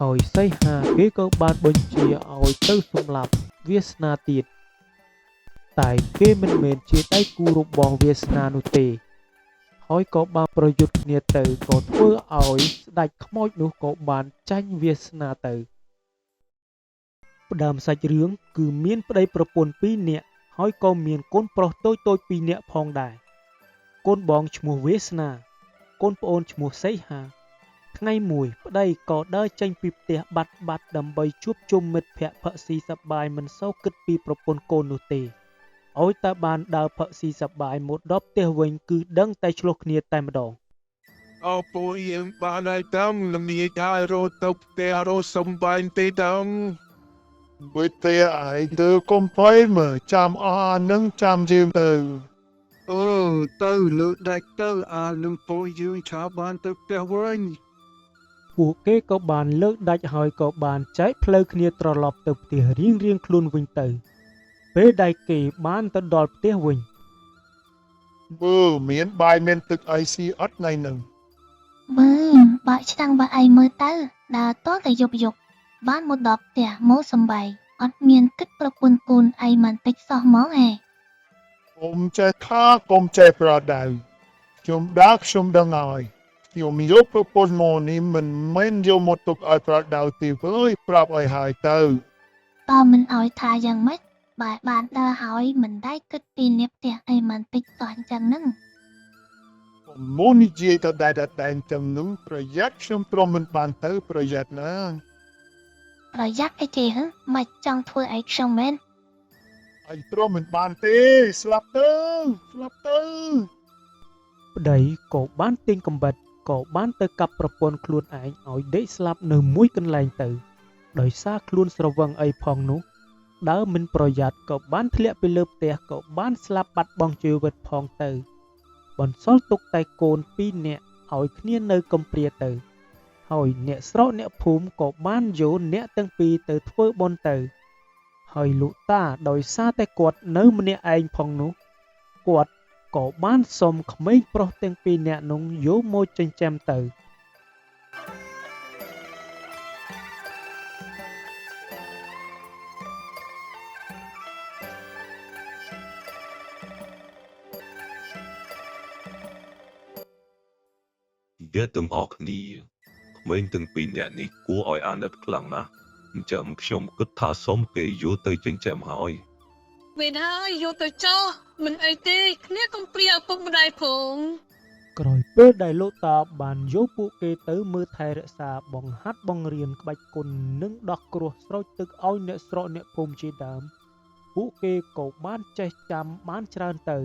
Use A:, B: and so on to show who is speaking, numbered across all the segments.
A: ហើយសីហាគេក៏បានបញ្ជាឲ្យទៅសម្លាប់វាសនាទៀតតែគេមិនមែនជាដៃគូរបស់វាសនានោះទេហើយក៏បានប្រយុទ្ធគ្នាទៅក៏ធ្វើឲ្យស្ដេចខ្មោចនោះក៏បានចាញ់វាសនាទៅផ្ដើមសាច់រឿងគឺមានប្តីប្រពន្ធពីរនាក់ហើយក៏មានកូនប្រុសតូចៗពីរនាក់ផងដែរកូនបងឈ្មោះវាសនាកូនប្អូនឈ្មោះសីហាថ្ងៃមួយប្តីក៏ដើរចេញពីផ្ទះបាត់ៗដើម្បីជួបជុំមិត្តភក្តិផឹកស៊ីសប្បាយមិនសូវគិតពីប្រពន្ធកូននោះទេឲ្យតែបានដើរផឹកស៊ីសប្បាយមកដល់ផ្ទះវិញគឺដឹងតែឈ្លោះគ្នាតែម្ដង
B: អោពូយើងបានហើយតំលំងាយហើយរត់ទៅផ្ទះរត់សំបែងទេតំ
C: វិទ្យាឯងទៅកុំភ័យមើលចាំអស់អានឹងចាំយើងទៅ
D: អូទៅលើកដាច់ទៅអានឹងពូយើងឆាបានទៅផ្ទះវិញ
A: ពួកគេក៏បានលើកដាច់ហើយក៏បានចែកផ្លូវគ្នាត្រឡប់ទៅផ្ទះរៀងៗខ្លួនវិញទៅពេលដែលគេបានទៅដល់ផ្ទះវិញ
C: មើលមានបាយមានទឹកអីស៊ីអត់ណៃនឹង
E: មើលបើកឆ្នាំងបើកអីមើលទៅដើរតតែយប់យប់បានមកដល់ផ្ទះមកសំបែងអត់មានគិតប្រពន្ធកូនអីមិនតិចសោះហ្មងឯង
C: កុំចេះថាកុំចេះប្រដៅខ្ញុំដើរខ្ញុំដឹងហើយខ្ញុំយកប្រពន្ធមកនេះមិនមែនយកមកទុកឲ្យប្រដៅទេព្រោះប្រាប់ឲ្យហើយទៅ
E: តើមិនអោយថាយ៉ាងម៉េចបើបានដើរហើយមិនได้គិតពីអ្នកផ្ទះអីមិនតិចសោះអញ្ចឹងហ្នឹង
C: កុំមកនិយាយទៅដែរតែចឹងនឹងប្រយ័ត្នខ្ញុំទ្រាំមិនបានទៅប្រយ័ត្នណា
E: ប្រយ័ត្នអីគេហ៎មិនចង់ធ្វើអីខ្ញុំមែន
C: អញទ្រាំមិនបានទេស្លាប់ទៅស្លាប់ទៅ
A: ប្តីក៏បានទាញកំបិតក៏បានទៅកាប់ប្រពន្ធខ្លួនឯងឲ្យដេកស្លាប់នៅមួយកន្លែងទៅដោយសារខ្លួនស្រវឹងអីផងនោះដើរមិនប្រយ័ត្នក៏បានធ្លាក់ពីលើផ្ទះក៏បានស្លាប់បាត់បង់ជីវិតផងទៅបន្សល់ទុកតែកូនពីរនាក់ឲ្យគ្នានៅកំព្រាទៅហើយអ្នកស្រុកអ្នកភូមិក៏បានយកអ្នកទាំងពីរទៅធ្វើបុណ្យទៅហើយលោកតាដោយសារតែគាត់នៅម្នាក់ឯងផងនោះគាត់ ក៏បានសុំក្មេងប្រុសទាំងពីរនាក់នោះយកមកចិញ្ចឹមទៅ
F: យកទាំងអស់គ្នាក្មេងទាំងពីរនាក់នេះគួរឲ្យអាណិតខ្លាំងណាស់អញ្ចឹងខ្ញុំគិតថាសុំគេយកទៅចិញ្ចឹមហើយ
G: វិញហើយយកទៅចោះមិនអីទេគ្នាកំព្រាឪពុកម្ដាយផង
A: ក្រោយពេលដែលលោកតាបានយកពួកគេទៅមើលថែរក្សាបង្ហាត់បង្រៀនក្បាច់គុណនិងដោះគ្រោះស្រោចទឹកឲ្យអ្នកស្រុកអ្នកភូមិជាដើមពួកគេក៏បានចេះចាំបានច្រើនទៅ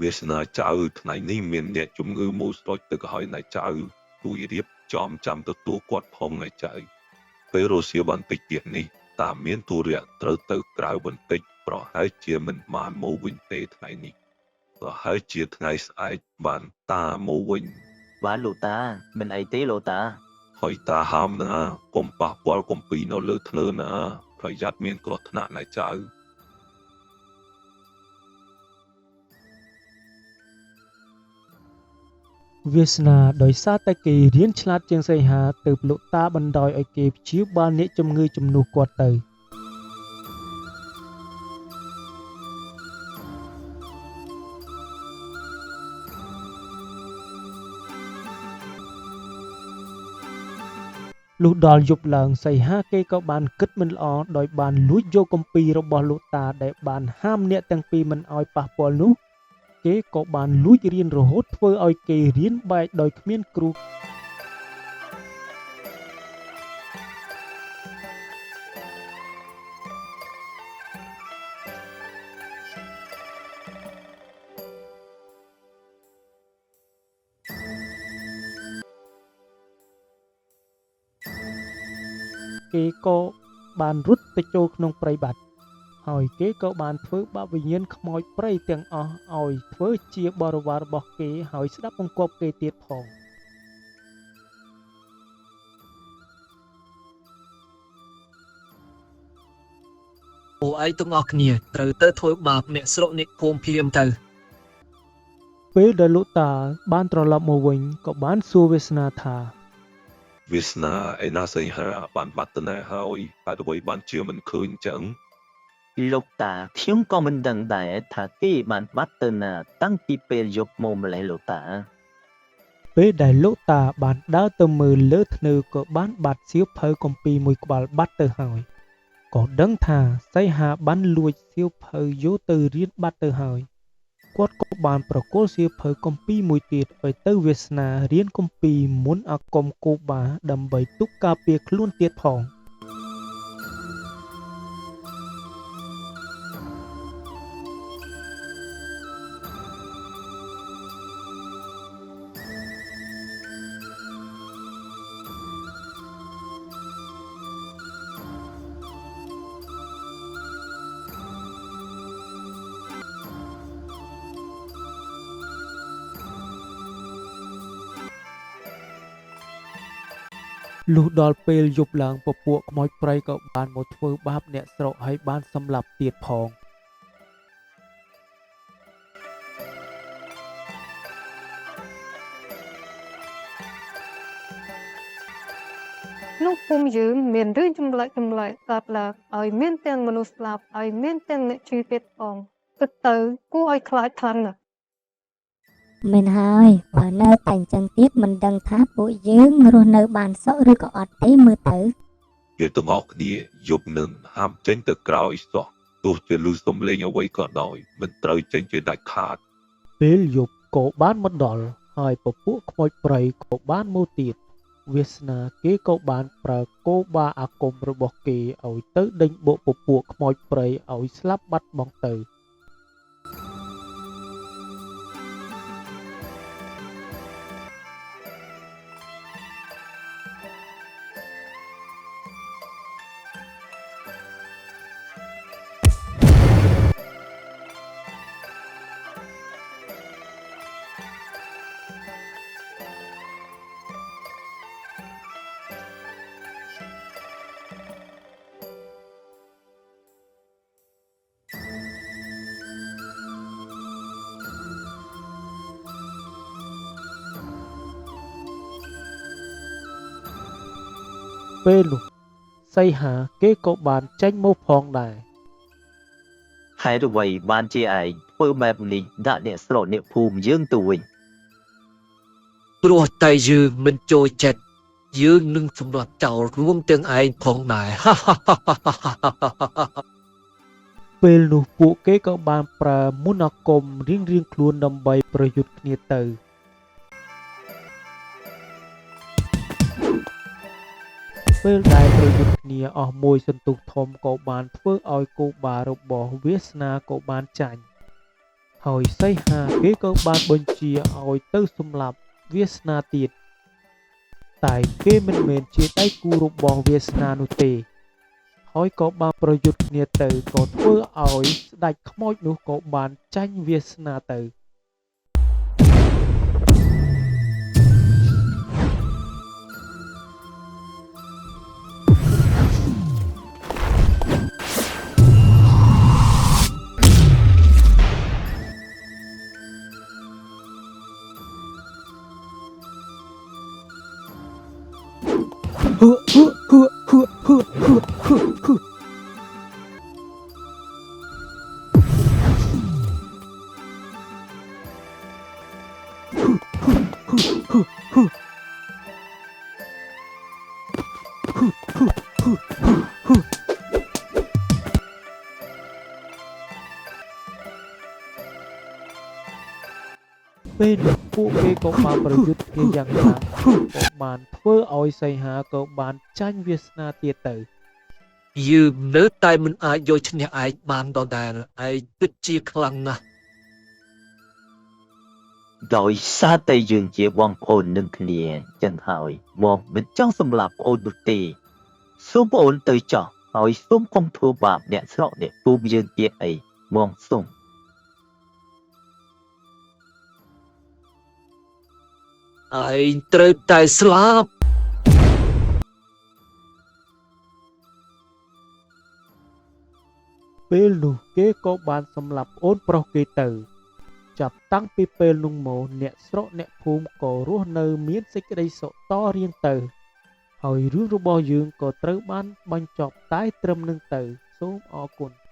F: វាសនាចៅថ្ងៃនេះមានអ្នកជំងឺមកស្រោចទឹកហើយណែចៅជួយរៀបចំចាំទទួលគាត់ផងណែចៅពេលរសៀលបន្តិចទៀតនេះតាមមានទុរៈត្រូវទៅក្រៅបន្តិចប្រហែលជាមិនបានមកវិញទេថ្ងៃនេះប្រហែលជាថ្ងៃស្អែកបានតាមកវិញ
H: បាទលោកតាមិនអីទេលោកតា
F: ហើយតាហាមណាកុំប៉ះពាល់កំពីនៅលើធ្នើណាប្រយ័ត្នមានគ្រោះថ្នាក់ណែចៅ
A: វាសនាដោយសារតែគេរៀនឆ្លាតជាងសីហាទើបលោកតាបណ្ដោយឲ្យគេព្យាបាលអ្នកជំងឺជំនួសគាត់ទៅ លុះដល់យប់ឡើងសីហាគេក៏បានគិតមិនល្អដោយបានលួចយកគម្ពីររបស់លោកតាដែលបានហាមអ្នកទាំងពីរមិនឲ្យប៉ះពាល់នោះគេក៏បានលួចរៀនរហូតធ្វើឲ្យគេរៀនបែកដោយគ្មានគ្រូគេក៏បានរត់ទៅចូលក្នុងព្រៃបាត់ហើយគេក៏បានធ្វើបាបវិញ្ញាណខ្មោចព្រៃទាំងអស់ឲ្យធ្វើជាបរិវាររបស់គេហើយស្ដាប់បង្គាប់គេទៀតផង
I: ពួកឯងទាំងអស់គ្នាត្រូវទៅធ្វើបាបអ្នកស្រុកអ្នកភូមិភ្លាមទៅ
A: ពេលដែលលោកតាបានត្រឡប់មកវិញក៏បានសួរវាសនាថា
F: វាសនាឯណាសីហាបានបាត់ទៅណាហើយហេតុអ្វីបានជាមិនឃើញចឹង
H: លោកតាខ្ញុំក៏មិនដឹងដែរថាគេបានបាត់ទៅណាតាំងពីពេលយប់មកម្លេះលោកតា
A: ពេលដែលលោកតាបានដើរទៅមើលលើធ្នើក៏បានបាត់សៀវភៅគម្ពីរមួយក្បាលបាត់ទៅហើយក៏ដឹងថាសីហាបានលួចសៀវភៅយកទៅរៀនបាត់ទៅហើយគាត់ក៏បានប្រគល់សៀវភៅគម្ពីរមួយទៀតឲ្យទៅវាសនារៀនគម្ពីរមុនអាគមគោបាដើម្បីទុកការពារខ្លួនទៀតផង លុះដល់ពេលយប់ឡើងពពួកខ្មោចព្រៃក៏បានមកធ្វើបាបអ្នកស្រុកហើយបានសម្លាប់ទៀតផង
G: ក្នុងភូមិយើងមានរឿងចម្លែកចម្លែកកើតឡើងឲ្យមានទាំងមនុស្សស្លាប់ឲ្យមានទាំងអ្នកឈឺទៀតផងគិតទៅគួរឲ្យខ្លាចខ្លាំងណាស់
J: មែនហើយបើនៅតែអញ្ចឹងទៀតមិនដឹងថាពួកយើងរស់នៅបានសុខឬក៏អត់ទេមើលទៅ
F: គេទាំងអស់គ្នាយប់នឹងហាមចេញទៅក្រោយសោះទោះជាលឺសំឡេងអ្វីក៏ដោយមិនត្រូវចេញជាដាច់ខាត
A: ពេលយប់ក៏បានមកដល់ហើយពពួកខ្មោចព្រៃក៏បានមកទៀតវាសនាគេក៏បានប្រើគោបាអាគមរបស់គេឲ្យទៅដេញបុកពពួកខ្មោចព្រៃឲ្យស្លាប់បាត់បង់ទៅ ពេលនោះសីហាគេក៏បានចេញមកផងដែរ
H: ហេតុអ្វីបានជាឯងធ្វើបែបនេះដាក់អ្នកស្រុកអ្នកភូមិយើងទៅវិញ
I: ព្រោះតែយើងមិនចូលចិត្តយើងនឹងសម្លាប់ចោលរួមទាំងឯងផងដែរ
A: ពេលនោះពួកគេក៏បានប្រើមន្តអាគមរៀងៗខ្លួនដើម្បីប្រយុទ្ធគ្នាទៅ ពេលដែលប្រយុទ្ធគ្នាអស់មួយសន្ទុះធំក៏បានធ្វើឲ្យគោបារបស់វាសនាក៏បានចាញ់ហើយសីហាគេក៏បានបញ្ជាឲ្យទៅសម្លាប់វាសនាទៀតតែគេមិនមែនជាដៃគូរបស់វាសនានោះទេ ហើយក៏បានប្រយុទ្ធគ្នាទៅក៏ធ្វើឲ្យស្ដេចខ្មោចនោះក៏បានចាញ់វាសនាទៅ ហឺហឺហឺហឺហឺហឺហឺហឺ ពេលនោះពួកគេក៏បានប្រយុទ្ធគ្នាយ៉ាងខ្លាំងក៏បានធ្វើឲ្យសីហាក៏បានចាញ់វាសនាទៀតទៅ
I: យើងនៅតែមិនអាចយកឈ្នះឯងបានដដែលឯងពិតជាខ្លាំងណាស់
H: ដោយសារតែយើងជាបងប្អូននឹងគ្នាចឹងហើយមកមិនចង់សម្លាប់ប្អូននោះទេសូមប្អូនទៅចោះហើយសូមកុំធ្វើបាបអ្នកស្រុកអ្នកភូមិយើងទៀតអីមកសូម
I: ឯងត្រូវតែស្លាប់
A: ពេលនោះគេក៏បានសម្លាប់ប្អូនប្រុសគេទៅ ចាប់តាំងពីពេលនោះមកអ្នកស្រុកអ្នកភូមិក៏រស់នៅមានសេចក្តីសុខតរៀងទៅ ហើយរឿងរបស់យើងក៏ត្រូវបានបញ្ចប់តែត្រឹមនឹងទៅ សូមអរគុណ។